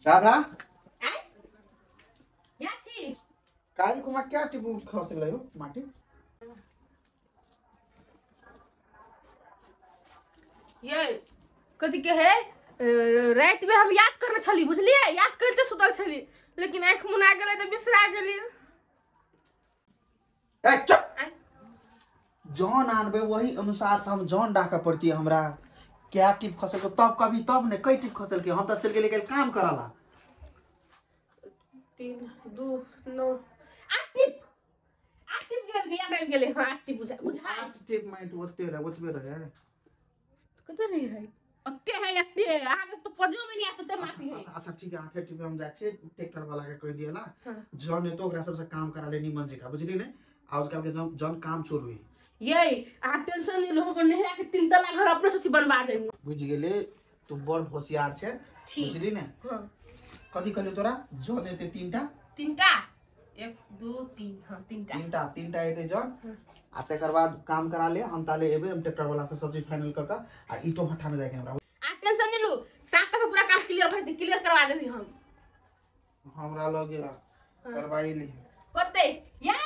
राधा या छी काल कुमा क्या टिपू खस गेलै हो माटी ये कथी के है रात में हम याद करने छली बुझलिए याद करते सुतल छली लेकिन आंख मुना गेलै त बिसरा गेली। ए चुप जौन आनबे वही अनुसार से हम जौन डाका पड़ती हमरा क्या टिप खसल के तब कभी तब ने कई टिप खसल के हम त चल गेले कल काम कराला 3 2 9 8 टिप 8 टिप गेल याद आबि गेलै। हां 8 टिप बुझा बुझा 8 टिप माइट ओते रहे ओतबे रहे कत नहीं है अत्ते है अत्ते है अहाँ के तो पजो में नहीं आते ते माटी है। अच्छा ठीक है 8 टिप हम जाय छी ट्रैक्टर वाला के कह दिएला जौन है तो ओकरा सबसे काम करा ले निमन जी का बुझली ने आजकल के जौन जौन काम चोर हुई ये अहाँ टेंशन नहीं लो हम नेहरा के 3 तला घर अपने सोची बनवा देंगे। बुझ गेले तू बड़ होशियार छे बुझली ने। हां कथि कहलियो तोरा जौन एते तीनटा तीनटा 1 2 3 हां तीनटा तीनटा तीनटा एते जौन आ तकर बाद काम करा ले हम ताले एबे हम ट्रैक्टर वाला से सब चीज फाइनल क क आ ईटो भट्ठा में जाके हमरा आ टेंशन नहीं लो सास तक पूरा काम क्लियर भइते क्लियर करवा देबी हम हमरा लगे करवाई ली होते ये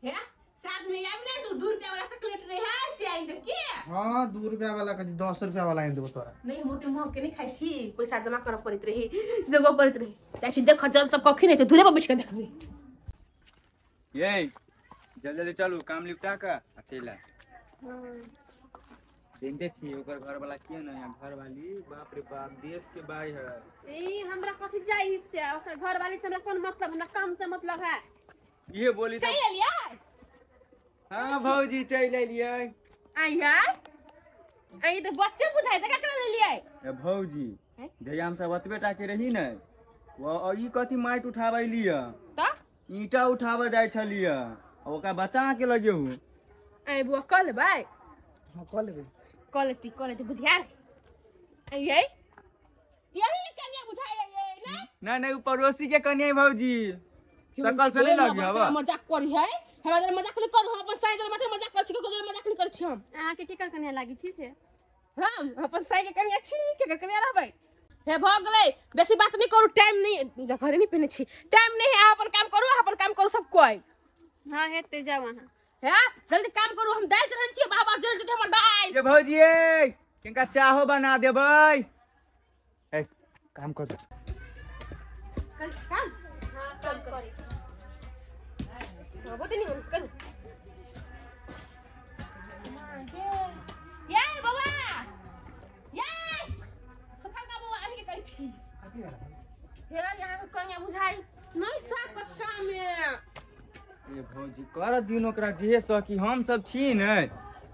हे साथ में आबि ने 2 रुपया वाला चॉकलेट रहे है से आइन दे के। हां 2 रुपया वाला कथि 10 रुपया वाला आइन देबो तोरा। नहीं हम ओते महक के नहीं खाइ छी पैसा जमा करऽ पड़ैत रही जगह पड़ैत रही जाइ छी देख जल सब कखि नहीं त दूरे पर बैठ के देखबी। ये जल्दी जल्दी चलू काम निपटा के आ चल आ। देखते छी ओकर घर वाला के न या घर वाली बाप रे बाप देश के बाई है ई हमरा कथि जाइ से ओकर घर वाली से हमरा कोन मतलब हमरा काम से मतलब है ये बोली चल लिया। हां भौजी चल लियै आई है आई तो बच्चे बुझाइ त केकरा ले लियै ए भौजी जहिया हम सब ओतबे टा के रही ने वो ई कथि माटि उठाबै लिय त ईटा उठाबै जाइ छलिय आ ओकरा बचा के लगे हूं आई बुआ क लेबै। हां क लेबै क लेती बुधियार आई ये यही कन्या बुझाइ ये ना नहीं नहीं उ पड़ोसी के कन्या भौजी सकल से नहीं लगी हवा मजाक करी है हमरा जरा मजाक नहीं करू हम अपन साई जरा मात्र मजाक कर छी केकरो जरा मजाक नहीं कर छी हम। अहाँ के केकर कन्या लागी छी से हम अपन साई के कन्या छी केकर कन्या रहबै हे भ गेलै बेसी बात नहीं करू टाइम नहीं जा घरे नहीं पेने छी टाइम नहीं है अहाँ अपन काम करू अहाँ अपन काम करू सब कोई। हां हेते जाऊ अहाँ हे जल्दी काम करू हम दाल चढ़न छी बाबा जल्दी जल्दी हमर दाल ये भौजी ए किनका चाहो बना देबै ए काम कर दो कल काम। हां कल करी हां बोते नहीं करू ये बाबा ये सफल का बौआ अहीं के कहै छी हे यहाँ के कन्या बुझाइ नहीं सकत काम में। ए भौजी कर दियौ ओकरा जे सकी हम सब छी ने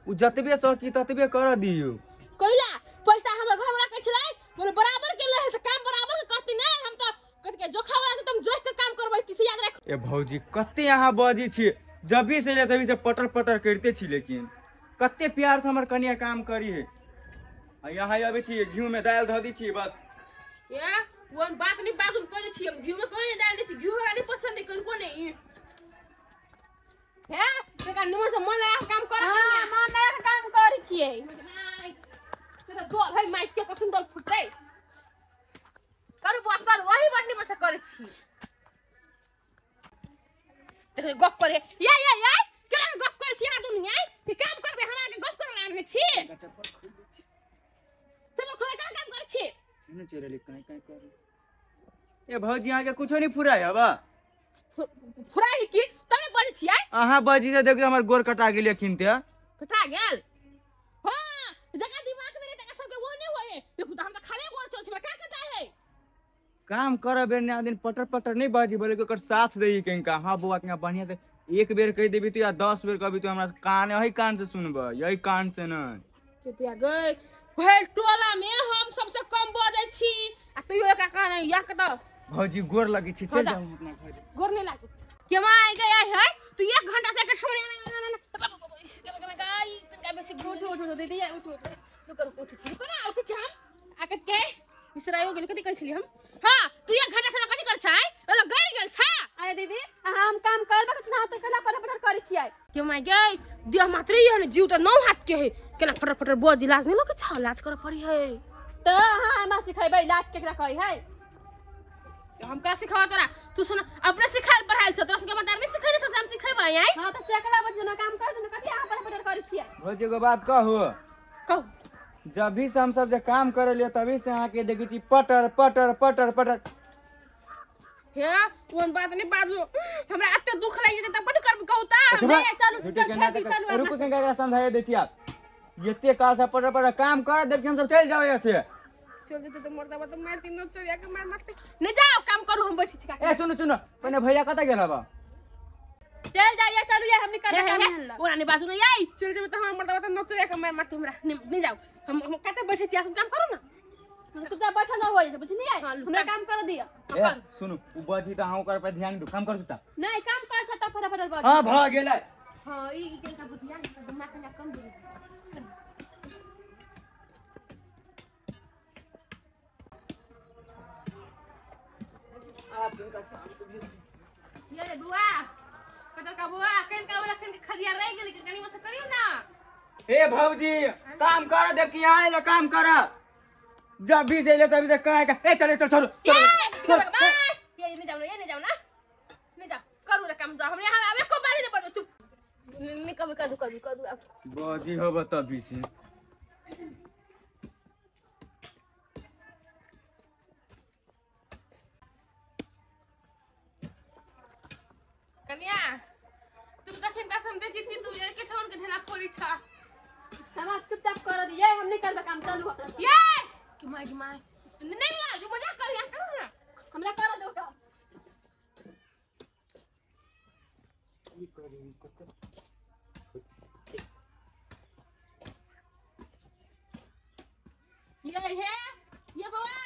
उ जतबे सकी ततबे कर दियौ। कइला पैसा हमर घर वाला कहै छलै बोले बराबर के ले त काम बराबर के करती नै हम त कथि के जोखा वाला त तुम जोख के काम करबै किसी याद रख। ए भौजी कते अहाँ बजै छी जब भी से तभी से पटर पटर करते छी लेकिन कते प्यार से हमर कन्या काम करी है आ यहाँ आबै छी घी में दाल धऽ दै छी बस। ए वन बात नहीं बात हम कहै छी हम घी में कोई दाल दै छी घी हमरा नहीं पसंद है कोन कोन नहीं हे तका निमन से मन लगा काम कर। हां मन लगा के काम करै छियै तो दो भाई माइक के कखन दल फुटतै करू बुआ करू वही बड़ निमन से करै छी देख गप करे या या या केना गप करै छी अहाँ दुनू आइ की काम करबै हमरा के गप करऽ लागने छी सब खोले केना काम करै छी एने चल रहली काई काई कर। ए भौजी अहाँ के कुछो नहीं फुराय हवा फुराय की तमे बजै छी आइ अहाँ बजी से देखियो हमर गोर कटा गेल किनते कटा गेल। हां जगह दिमाग में टका सबके वो नहीं होए देखू त हम त खाली गोर चल छी का कटा है काम करब बेर ने दिन पटर पटर नहीं बाजी बोले के ओकर साथ देई किनका। हां बौआ के बढ़िया से एक बेर कह देबी तो या 10 बेर कहबी तो हमरा कान यही कान से सुनबै यही कान से नहीं केतिया गए भैर टोला में हम सबसे कम बजै छी आ तैयो एकरा कान या के त भौजी गोर लगै छी चल जाऊ अपना घर गोर नहीं लागू केमा आइ गए आइ है तू 1 घंटा से एकठाम गाई तनका बेसी उठ उठ उठ दीदी उठ उठ रुक रुक उठ छी रुक ना उठ छी हम आके के बिसरायो गेल कथि कहै छली हम। हां तू 1 घंटा से कथि कर छै ओला गैर गेल छ। अरे दीदी अहाँ हम काम करबे के छी त केना पटर पटर करै छियै के my गई देह मात्रे है ने जीव त 9 हाथ के है केना फटर फटर बजी लाज नहीं लगै छ लाज कर पड़ी है त अहाँ हमरा सिखेबै लाज केकरा कहै है। हम का सिखावा तोरा तू सुन अपने सिखाल पढ़ाइल छ तोरा सबके मतार नहीं सिखैले छ से हम सिखैबै आइ। हां त चकला बजे ना काम कर दे कथि अहाँ पटर पटर करै छियै। भौजी एगो बात कहू। कहू। जब भी से हम सब जे काम करे लिए तभी से अहाँ के देखै छी पटर पटर पटर पटर। हे कोन बात नहीं बाजू हमरा एते दुख लागि जेतै तब कथि करब कहू त। नहीं चलू चल खेती चलू। रुकू कनिका एकरा समझाय दै छी आप। एते काल से पटर पटर काम कर देब कि हम सब चलि जाओ यहाँ से। चल जेतै त मरदा त मार तीन चोरिया के मार मारते नहीं जाओ काम करू हम बैठी छी काकी। ए सुनु सुनु पहिने भैया कतऽ गेल हबा? चल जाइए चलू ये हमनी कर काम हल्ला। ओना नहीं बाजू नहीं आई चल जेबै त हमरा मरदा त नोचरिया के मार मारते हमरा नहीं जाओ हम कतऽ बैठे छी आसु काम करू ना। हम चुपचाप बैठल न होय बुझलियै हमरा काम कर दिया। ए सुनु उ बजी त अहाँ ओकर पर ध्यान दू काम करू त। नहीं काम कर छ त फटाफट बज। हां भ गेलै। हां ई केनका बुधिया दिमाग कनिका कम दे। आप इनका शाम को भेज ये रे बुआ कतल का बुआ केनका वाला खन खरिया रह गेलै कनी मसे करियो ना। ए भौजी काम कर देब कि यहाँ आइल काम कर। जब भी से तभी से कहे का ए चले चल छोड़ो ये नहीं जाओ ना ये नहीं जाओ ना नहीं जाओ करू रे काम जाओ हम यहाँ आवे को बारी नहीं बजो चुप नहीं कभी करू करू करू अब बाजी होब तभी से। कन्या तू तखन का हम देखी छी तू एक ठाउन के ढेला फोड़ी छ। हम चुपचाप कर दिए हम नहीं करबे काम चलू अपना। ये कि my कि my नहीं यार तू मजाक कर यहाँ करू ना हमरा कर दो का की करी कत ये हे ये बउआ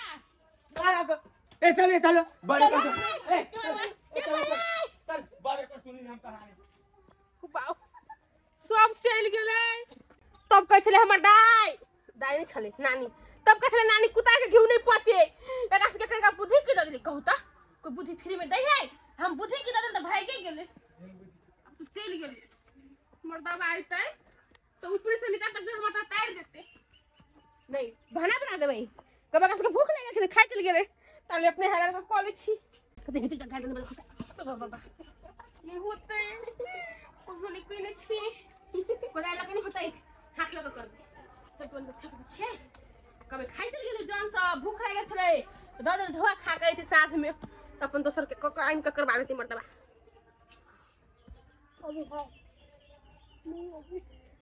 ए चल चलो बड़े कर ए चल बड़े कर सुनी हम कहानी। बाऊ सब चलि गेलै। तब कहै छलै हमर दाइ दाइ नहि छलै नानी तब कहै छलै नानी कुत्ता के घिउ नहि पचे एकरा सबके कनिका बुद्धि के दऽ देली। कहू त कोइ बुद्धि फ्री में दै है हम बुद्धि के दऽ देली त भागि गेलै। अब तो चलि गेलै हमर बाबा अइतै त ऊपर से नीचा तक हमरा तारि देतै नहीं बहाना बना देबै कब एकरा सबके भूख लागि गेल छलै खाइ चलि गेलै तब अपने हरा के कऽ लै छी कते हेतै त घाट बाबा नहीं होतै कोनो नहि कइने छी कोदारि लऽ के नहि होतै हाथ लऽ के करबै सब कोन छै कभी खाइ चलि गेलै जन सब भूख लागि गेल छलै दऽ देल ढोआ खा के अइतै साँझमे तऽ अपन दोसर के कऽ आनि कऽ करबा देतै मर्दबा। अभी है नहीं अभी